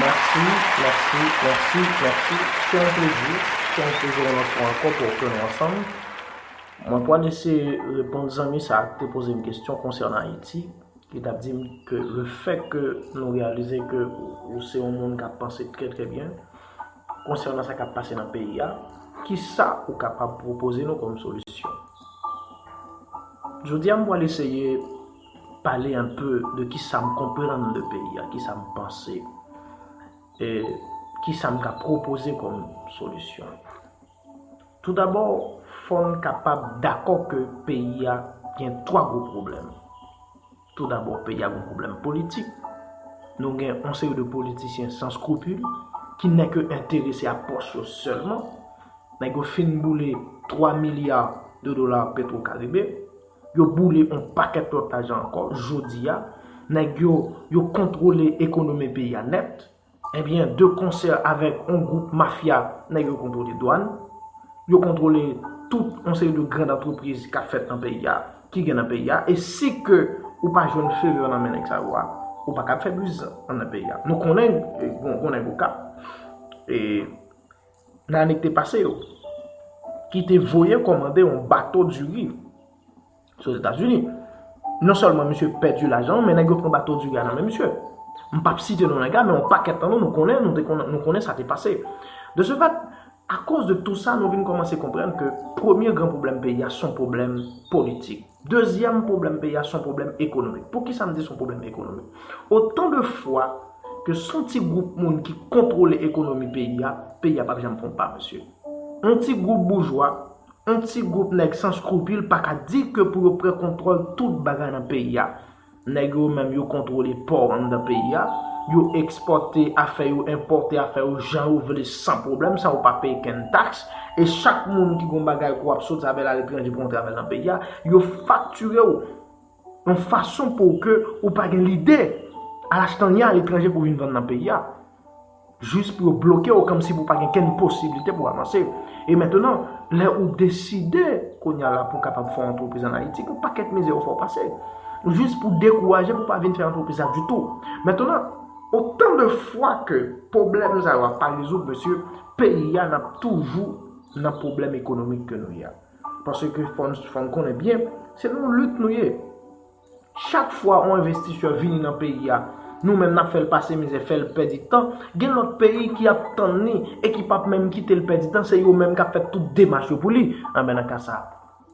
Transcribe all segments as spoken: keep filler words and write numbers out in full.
Mèsi, mèsi, mèsi, mèsi. Se yon plezi, se yon plezi yon lòt fwa ankò pou ke nou ansanm. Mwen pral eseye reponn zanmi sa a ki te poze m kesyon konsènan Ayiti, ki t ap di m ke le fèt ke nou reyalize ke ou, ou se yon moun k ap panse trè, trè byen konsènan sa k ap pase nan peyi a, kisa ou kapab pwopoze nou kòm solisyon? Jodi a, m pral eseye pale enpe de kisa m konprann de peyi a, kisa m panse, e kisa m ka pwopoze kòm solisyon. Toudabò, fò n kapab dakò ke peyi a gen twa gwo pwoblèm. Toudabò, peyi a gen pwoblèm politik. Nou gen yon seri de politisyen san skrupil ki nèk yo enterese a pòch yo sèlman. Nèg yo fin boule twa milya de dola Petro Caribe. Yo boule yon pakèt lòt lajan ankò. Jodi a, nèg yo, yo kontwole ekonomi peyi a nèt. Ebyen, de konsè avèk yon gwoup mafya, nèg yo kontwole dwàn. Yo kontwole tout yon seri de gran antrepriz k ap fèt nan peyi a, ki gen nan peyi a. E si ke ou pa jwenn favè nan men nèg sa yo a, ou pa kab fè biznis nan peyi a. Nou konnen, e, gon, gon nèg Okap, e, nan ane ki te pase yo, ki te voye kòmande yon bato diri Ozetazini. Non sèlman misye pèdi lajan, men nèg yo pran bato diri a nan men misye. M p ap site non nèg la, men yon pakèt nan nou, nou konnen, nou te konnen, nou konnen sa te pase. De ce fait, akoz de tou sa, nou vin kòmanse konprann ke premye gran pwoblèm peyi a se yon pwoblèm politik. Dezyèm pwoblèm peyi a se yon pwoblèm ekonomik. Poukisa m di se yon pwoblèm ekonomik? Otan de fwa ke se yon ti gwoup moun ki kontwole ekonomi peyi a, peyi a p ap janm fè yon pa, mesye. Yon ti gwoup boujwa, yon ti gwoup nèg san skrupil pa ka di ke pou yo pran kontwòl tout bagay nan peyi a. Nèg yo menm yo kontwole pò anndan peyi a, yo ekspòte afè yo, enpòte afè yo jan yo vle san pwoblèm, san yo pa peye kenn taks. E chak moun ki gon bagay ke w ap soti avè l aletranje pou w antre avè l nan peyi a, yo faktire w yon fason pou ke ou pa gen lide al achte anyen aletranje pou vin vann nan peyi a. Jis pou yo bloke w, kòmsi pou pa gen kenn posiblite pou avanse. E mentnan, lè ou deside kounye a la pou w kapab fè yon antrepriz ann Ayiti, gon pakèt mizè yo fè w pase. Jis pou dekouraje pou w pa vin fè antrepriz la ditou. Mentnan, otan de fwa ke pwoblèm sa yo a pa rezoud, mesye, peyi a n ap toujou nan pwoblèm ekonomik ke nou ye a. Paske fò n, fò n konnen byen, se nan yon lit nou ye. Chak fwa yon envestisè vini nan peyi a, nou menm n ap fè l pase mizè, fè l pèdi tan, gen lòt peyi ki ap tann li e ki p ap menm kite l pèdi tan, se yo menm k ap fè tout demach yo pou li. Anben, nan ka sa a,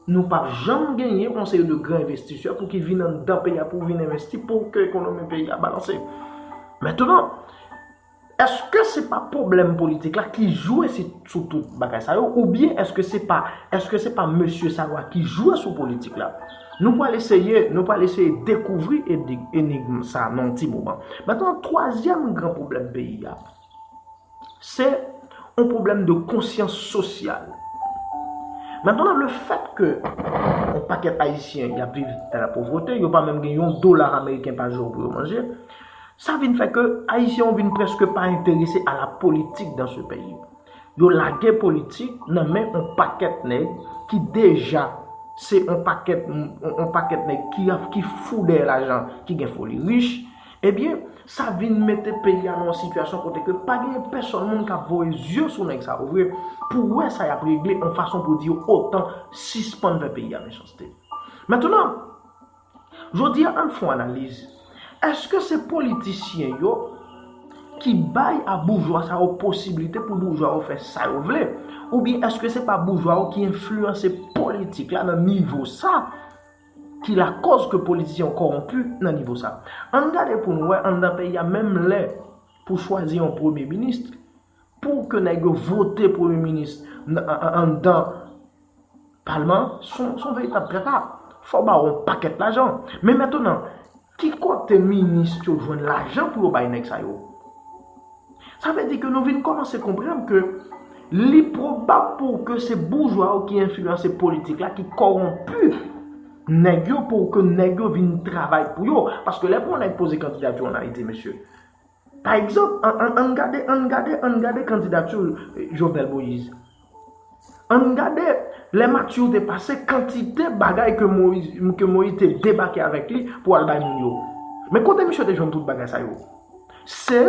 nou p ap janm genyen yon seri de gran envestisè pou ki vin anndan peyi a pou vin envesti pou ke ekonomi peyi a balanse. Mentnan, èske se pa pwoblèm politik la ki jwe si, sou tout bagay sa yo, oubyen èske se pa, èske se pa mesye sa yo a ki jwe sou politik la? Nou pral eseye, nou pral eseye dekouvri eni-, enigm sa nan yon ti moman. Mentnan, twazyèm gran pwoblèm peyi a, se yon pwoblèm de konsyans sosyal. Mentnan, le fèt ke yon pakèt Ayisyen y ap viv nan la povrete, yo pa menm gen yon dola ameriken pa jou pou yo manje, sa vin fè ke Ayisyen yo vin prèske pa enterese a la politik dans ce pays. Yo lage politik nan men yon pakèt nèg ki deja se yon pakèt, yon, yon pakèt nèg ki, ki fou dèyè lajan, ki gen foli rich. Ebyen, sa vin mete peyi a nan yon sitiyasyon kote ke pa gen pèsonn moun k ap voye zye sou nèg sa yo vre pou wè sa y ap regle yon fason pou di yo otan sispann fè peyi a mechanste. Mentnan, jodi a, ann fè yon analiz. Èske se politisyen yo ki bay a boujwa sa yo posiblite pou boujwa yo fè sa yo vle? Oubyen èske se pa boujwa yo ki enfliyanse politik la nan nivo sa ki lakòz ke politisyen yo kòwonpi nan nivo sa? Ann gade pou n wè anndan peyi a, menm lè pou chwazi yon premye minis, pou ke nèg yo vote premye minis nan, an, an, anndan palman, se yon, se yon veritab traka. Fò ba yo yon pakèt lajan. Men mentnan, ki kote minis yo jwenn lajan pou yo bay nèg sa yo? Sa vle di ke nou vin kòmanse konprann ke li pwobab pou ke se boujwa yo ki enfliyanse politik la, ki kòwonpi nèg yo pou ke nèg yo vin travay pou yo. Paske lè pou yon nèg poze kandidati ann Ayiti, mesye, pa egzanp, ann, ann, ann gade, ann gade, ann gade kandidati, eh, Jovenel Moïse. Ann gade, lè Mathieu te pase, kantite bagay ke Moïse, ke Moïse te debake avèk li pou al bay moun yo. Men kote misye te jwenn tout bagay sa yo? Se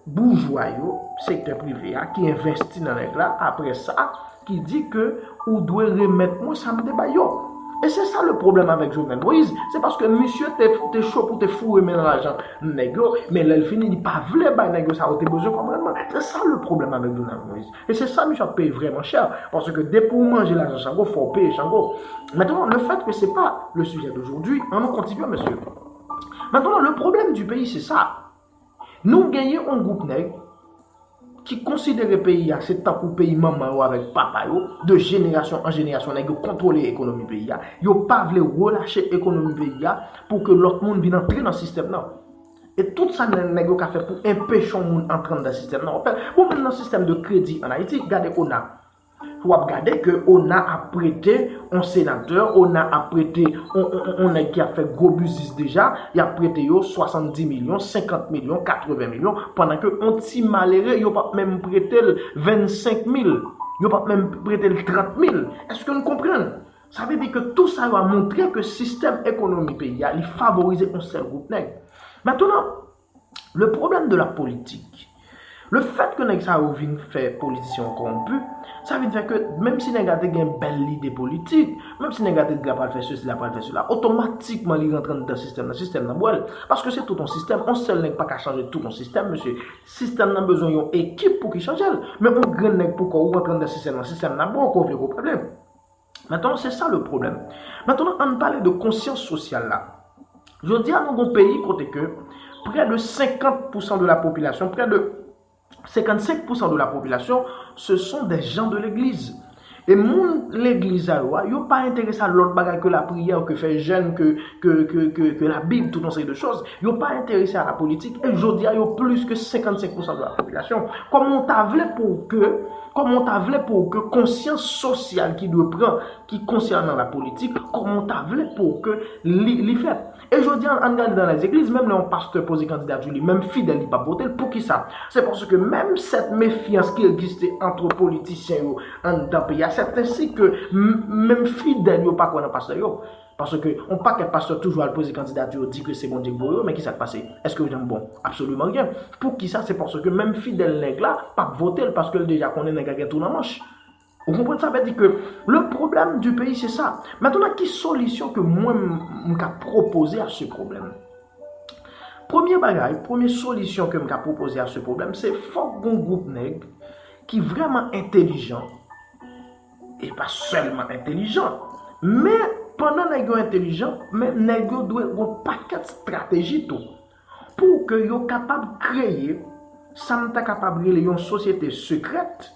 boujwa yo, sektè prive a, ki envesti nan nèg la, apre sa, ki di ke ou dwe remèt mwen sa m te bay yo. E se sa le pwoblèm avèk Jovenel Moïse, se paske misye te, te cho pou te foure men nan lajan nèg yo, men lè l fini, li pa vle bay nèg yo sa yo te bezwen kòm randman. Se sa le pwoblèm avèk Jovenel Moïse. E se sa misye ap peye vrèman chè, paske depi w manje lajan Chango, fò w peye Chango. Maintenant, le fait que c'est pas le sujet d'aujourd'hui, ann nou kontinye, mesye. Maintenant, le problème du pays, c'est ça. Nou genyen yon gwoup nèg ki konsidere peyi a se tankou peyi manman yo avèk papa yo, de jenerasyon an jenerasyon, nèg yo kontwole ekonomi peyi a. Yo pa vle relache ekonomi peyi a pou ke lòt moun vin antre nan sistèm nan. E tout sa nèg yo ka fè pou enpeche yon moun antre anndan sistèm nan, w ap fè. Bon, menm nan sistèm de kredi ann Ayiti, gade ona. W ap gade ke ona ap prete yon senatè, ona ap prete yon, yon, yon, yon nèg ki ap fè gwo biznis deja, y ap prete yo swasanndis milyon, senkant milyon, katreven milyon, pandan ke yon ti malere, yo p ap menm prete l vennsenk mil, yo p ap menm prete l trant mil. Èske n konprann? Sa vle di ke tou sa yo a montre ke sistèm ekonomi peyi a, li favorize yon sèl gwoup nèg. Mentnan, le problème de la politique, le fait que nèg sa yo vin fè politisyen yo kòwonpi, sa vin fè ke menm si nèg la te gen bèl lide politik, menm si nèg la te di l ap pral fè sesi, l ap pral fè sela, otomatikman li rantre anndan sistèm nan, sistèm nan bwè l. Paske se tout yon sistèm, yon sèl nèg pa ka chanje tout yon sistèm, mesye. Sistèm nan bezwen yon ekip pou ki chanje l. Men yon grenn nèg pou kò w rantre anndan sistèm nan, sistèm nan bwè w, ke w vle ke w pa vle. Mentnan, se sa le pwoblèm. Mentnan, ann pale de konsyans sosyal la. Jodi a, nou gon peyi kote ke près de cinquante pour cent de la population, près de cinquante-cinq pour cent de la population, ce sont des gens de l'église. E moun legliz sa yo a, yo pa enterese a lòt bagay ke lapriyè, ke fè jèn, ke, ke, ke, ke, ke Labib, tout yon seri de choz. Yo pa enterese a lapolitik. E jodi a, yo plis ke senkannsenk pousan de la popilasyon. Kòman w ta vle pou ke, kòman w ta vle pou ke konsyans sosyal ki dwe pran, ki konsènan lapolitik, kòman w ta vle pou ke li, li fèt? E jodi a, ann gade nan lèzegliz, menm lè yon pastè poze kandidati li, menm fidèl li p ap vote l. Poukisa? Se paske menm sèt mefyans ki egziste ant politisyen yo anndan peyi a, sèt ensi ke m-, menm fidèl yo pa kwè nan pastè yo. Paske yon pakèt pastè toujou al poze kandidati yo, di ke se Bondye k voye yo, men kisa k pase? Èske yo janm bon? Absoliman ryen. Poukisa? Se paske menm fidèl nèg la p ap vote l, paske l deja konnen nèg la gen twou nan manch. Ou konprann? Sa vle di ke le problème du pays, c'est ça. Mentnan, ki solisyon ke mwen m, m ka pwopoze a se pwoblèm? Premye bagay, premye solisyon ke m ka pwopoze a se pwoblèm, se fòk gon gwoup nèg ki vrèman entelijan, e pa sèlman entelijan, men pandan nèg yo entelijan, men nèg yo dwe gon pakèt estrateji tou, pou ke yo kapab kreye sa m ta kapab rele yon sosyete sekrèt,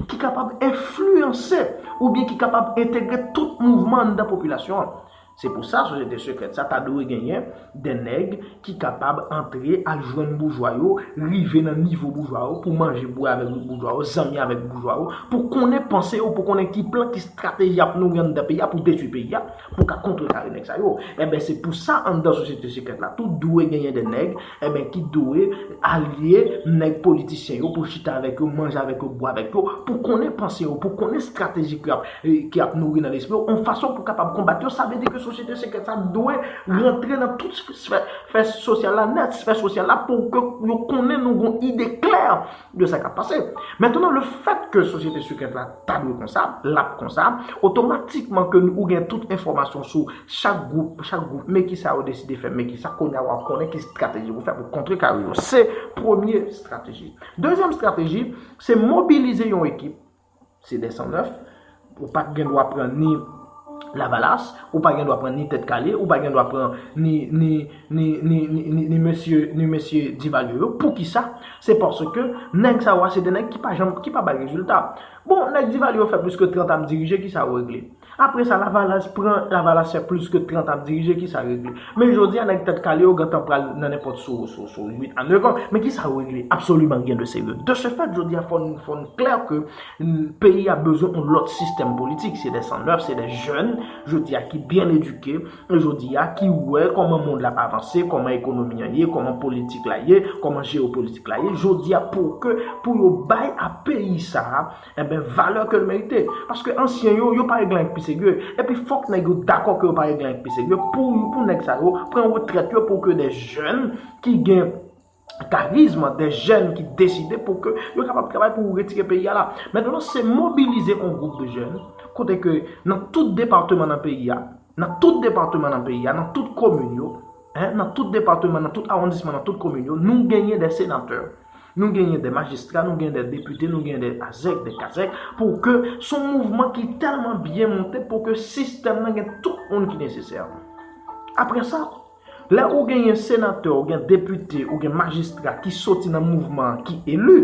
ki kapab enfliyanse oubyen ki kapab entegre tout mouvman anndan popilasyon an. Se pou sa, sosyete sekrèt sa ta dwe genyen de nèg ki kapab antre al jwenn boujwa yo, rive nan nivo boujwa yo, pou manje bwè avèk boujwa yo, zanmi avèk boujwa yo, pou konnen panse yo, pou konnen ki plan, ki estrateji y ap nouri anndan peyi a pou detwi peyi a, pou ka kontrekare nèg sa yo. Enben, se pou sa, anndan sosyete sekrèt la, tou dwe genyen de nèg, enben, ki dwe alye nèg politisyen yo pou chita avèk yo, manje avèk yo, bwè avèk yo, pou konnen panse yo, pou konnen estrateji ki ap, ki ap nouri nan lespri yo, yon fason pou kapab konbat yo. Sa vle di ke sosyete sekrèt sa dwe rantre nan tout sfè, sfè sosyal la nèt, sfè sosyal la, pou ke yo konnen, nou gon ide klè de sa k ap pase. Mentnan, le fèt ke sosyete sekrèt la ta dwe konsa, l ap konsa, otomatikman ke ou gen tout enfòmasyon sou chak gwoup, chak gwoup, men kisa yo deside fè, men kisa, kounye a w ap konnen ki estrateji pou fè pou kontrekare yo. Se premye estrateji. Dezyèm estrateji, se mobilize yon ekip, se de san nèf, ou pa gen dwa pran ni Lavalas, ou pa gen dwa pran ni Tèt Kale, ou pa gen dwa pran ni, ni, ni, ni, ni, ni, ni mesye, ni mesye Divalye yo. Poukisa? Se paske nèg sa yo a, se de nèg ki pa janm, ki pa bay rezilta. Bon, nèg Divalye yo fè plis ke trant an ap dirije, kisa yo regle? Apre sa, Lavalas pran, Lavalas fè plis ke trant an ap dirije, kisa yo regle? Men jodi a, nèg Tèt Kale yo gentan pral nan nenpòt sou, sou, sou uit a nèf an. Men kisa yo regle? Absoliman ryen de serye. De ce fait, jodi a, fò n, fò n klè ke, mm, peyi a bezwen yon lòt sistèm politik. Se de san nèf, se de jèn, jodi a, ki byen edike, jodi a, ki wè kòman mond la ap avanse, kòman ekonomi an ye, kòman politik la ye, kòman jeyopolitik la ye. Jodi a, pou ke, pou yo bay a peyi sa a, enben, valè ke l merite. Paske ansyen yo, yo pa regle anyen k pi serye. Epi fòk nèg yo dakò ke yo pa regle anyen k pi serye. Pou, pou nèg sa yo pran retrèt yo, pou ke de jèn ki gen karizm de jèn ki deside pou ke yo kapab travay pou retire peyi a la. Mentnan, se mobilize yon gwoup de jèn, kote ke nan tout depatman nan peyi a, nan tout depatman nan peyi a, nan tout komin yo, en, nan tout depatman, nan tout awondisman, nan tout komin yo, nou genyen de senatè, nou genyen de majistra, nou genyen de depite, nou genyen de azèk, de kazèk, pou ke se yon mouvman ki tèlman byen monte pou ke sistèm nan gen tout moun ki nesesè. Apre sa, lè ou genyen senatè, ou gen depite, ou gen majistra ki soti nan mouvman an, ki eli,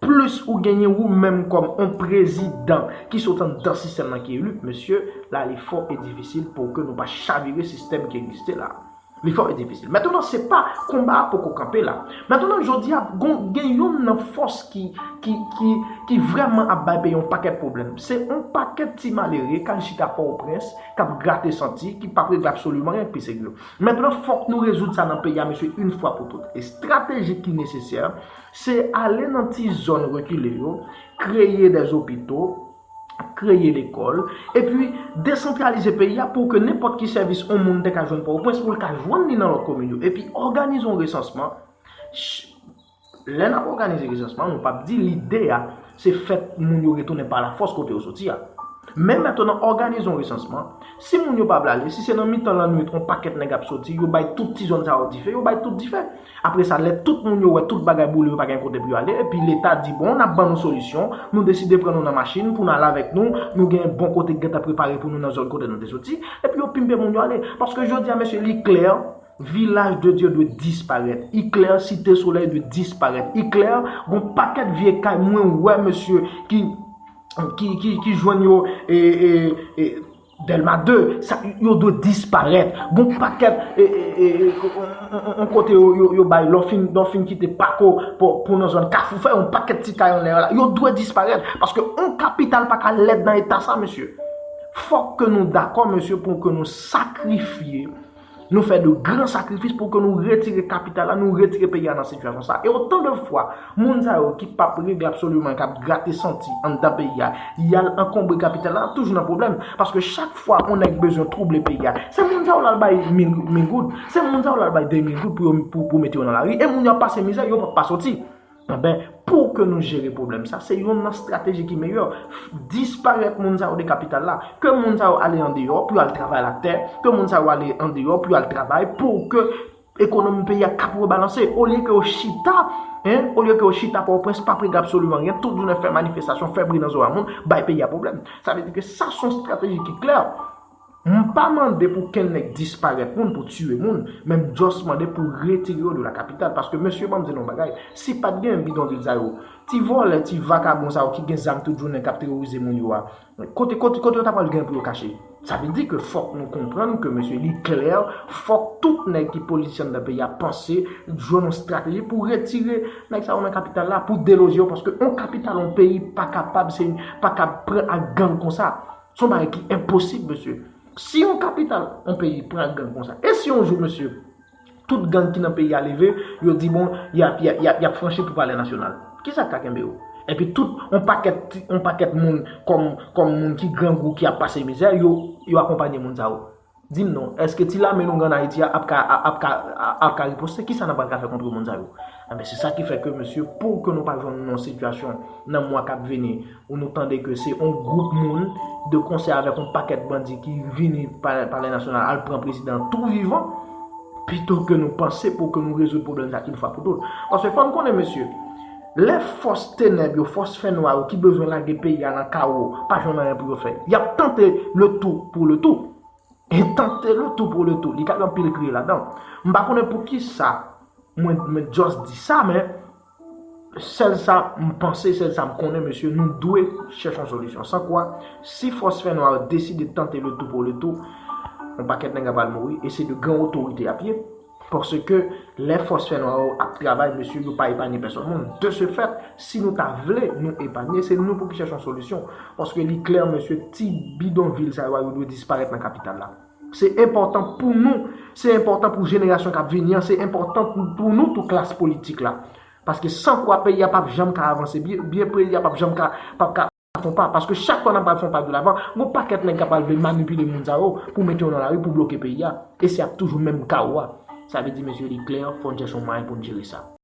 plis ou genyen ou menm kòm yon prezidan ki soti anndan sistèm nan ki eli, mesye, la li fò e difisil pou ke nou pa chavire sistèm ki egziste la. Li fò e difisil. Mentnan, se pa konba a poko kanpe la. Mentnan, jodi a, gon- gen youn nan fòs ki, ki, ki, ki vrèman ap bay peyi yon pakèt pwoblèm. Se yon pakèt ti malere k al chita Pòtoprens, k ap grate santi, ki p ap regle absoliman anyen k pi serye. Mentnan, fòk nou rezoud sa nan peyi a, mesye, yon fwa pou tout. E estrateji ki nesesè, se ale nan ti zòn rekile yo, kreye de opito, kreye lekòl, epi desantralize peyi a pou ke nenpòt ki sèvis yon moun te ka jwenn Pòtoprens, pou l ka jwenn li nan lòt komin yo. Epi òganize yon resansman. Ch- Lè n ap òganize resansman, nou p ap di lide a, se fè moun yo retounen pa lafòs kote yo soti a. Men mentnan, òganize yon resansman. Si moun yo pa vle ale, si se nan mitan lannwit yon pakèt nèg ap soti, yo bay tout ti zòn sa yo dife, yo bay tout dife. Apre sa, lè tout moun yo wè tout bagay boule, yo pa gen kote pou yo ale, epi Leta di, bon, n ap ban nou solisyon, nou deside pran nou nan machin pou n ale avèk nou, nou gen bon kote k gentan prepare pou nou nan zòn kote nou te soti, epi yo pimpe moun yo ale. Paske jodi a, mesye, li klè, Village de Dieu dwe disparèt. Li klè, Cité Soleil dwe disparèt. Li klè, gon pakèt vye kay mwen wè, mesye, ki, ki, ki, ki jwenn yo, e, e, e, Dèlma de, sa, yo dwe disparèt. Gon pakèt, e, e, e, e, on, on, on, on kote yo, yo, yo bay, lè w fin, lè w fin kite Pako pou, pou nan zòn Kafou, fè yon pakèt ti kay anlè la. Yo dwe disparèt. Paske yon kapital pa ka lèd nan eta sa, mesye. Fòk ke nou dakò, mesye, pou ke nou sakrifye, nou fè de gran sakrifis pou ke nou retire kapital la, nou retire peyi a nan sitiyasyon sa. E otan de fwa, moun sa yo ki p ap regle absoliman, k ap grate santi anndan peyi a, y al ankonbre kapital la, n ap toujou nan pwoblèm. Paske chak fwa yon nèg bezwen twouble peyi a, se moun sa yo l al bay mil, mil goud, se moun sa yo l al bay de mil goud pou, yo, pou, pou mete yo nan lari. E moun yo ap pase mizè, yo p ap pa soti. Enben, pou ke nou jere pwoblèm sa, se youn nan estrateji ki meyè. Disparèt moun sa yo de kapital la. Ke moun sa yo ale andeyò pou y al travay latè. Ke moun sa yo ale andeyò pou y al travay pou ke ekonomi peyi a kab rebalanse. Olye ke yo chita, en, olye ke yo chita Pòtoprens, p ap regle absoliman anyen, tout jounen fè manifestasyon, fè bri nan zòrèy moun, bay peyi a pwoblèm. Sa vle di ke sa se yon estrateji ki klè. M pa mande pou kenn nèg disparèt moun, pou tiye moun, men m just mande pou retire yo de la capitale. Paske, mesye, ban m di nou yon bagay, si pa t gen bidonvil sa yo, ti vòlè, ti vakabon sa yo ki gen zam tout jounen k ap teworize moun yo a, kote, kote, kote yo ta pral gen pou yo kache? Sa vle di ke fòk nou konprann ke, mesye, li klè, fòk tout nèg ki politisyen anndan peyi a panse, jwenn yon estrateji pou retire nèg sa yo nan kapital la, pou deloje yo, paske yon kapital, yon peyi pa kapab, se, pa kab pran ak gang konsa. Se yon bagay ki enposib, mesye. Si yon kapital, yon peyi pran ak gang konsa, e si yon jou, mesye, tout gang ki nan peyi a leve, yo di, bon, y ap, y ap, y ap, y ap franchi pou Palè Nasyonal. Kisa k ka kenbe yo? Epi tout yon pakèt, yon pakèt moun kòm, kòm moun ki grangou, ki ap pase mizè, yo, yo akonpanye moun sa yo. Di m non, èske ti lame nou gen ann Ayiti a ap ka, ap ka, ap ka riposte? Kisa n ap pral ka fè kont moun sa yo? Enben, se sa ki fè ke, mesye, pou ke nou pa jwenn nou nan sitiyasyon nan mwa k ap vini, ou nou tande ke se yon gwoup moun de konsè avèk yon pakèt bandi ki vini pa-, Palè Nasyonal al pran prezidan tou vivan, pito ke nou panse pou ke nou rezoud pwoblèm sa yon fwa pou tout. Paske fò n konnen, mesye, lè fòs tenèb yo, fòs fènwa yo ki bezwen lage peyi a nan kawo, pa jwenn anyen pou yo fè, y ap tante le tout pour le tout. E tante le tout pour le tout, li ka gen anpil kriye ladan. M pa konnen poukisa mwen, mwen just di sa, men sèl sa m panse, sèl sa m konnen, mesye, nou dwe chèche yon solisyon. San kwa, si fòs fènwa yo deside tante le tout pour le tout, yon pakèt nèg ap al mouri, e se de gran otorite y ap ye. Paske lè fòs fènwa yo ap travay, mesye, yo pa epanye pèsòn moun. De ce fait, si nou ta vle nou epanye, se nou pou ki chèche yon solisyon. Paske li klè, mesye, ti bidonvil sa yo a, yo dwe disparèt nan kapital la. Se enpòtan pou nou, se enpòtan pou jenerasyon k ap vini an, se enpòtan pou, pou nou tou klas politik la. Paske san kwa peyi a p ap janm ka avanse, byen, byen peyi a p ap janm ka, p ap ka fè yon pa. Paske chak fwa n ap pral fè yon pa de lavan, gon pakèt nèg k ap pral vle manipile moun sa yo pou mete yo nan lari, pou bloke peyi a. E se ap toujou menm kawo a. Sa vle di, mesye, li klè, fò n chèche yon mwayen pou n jere sa.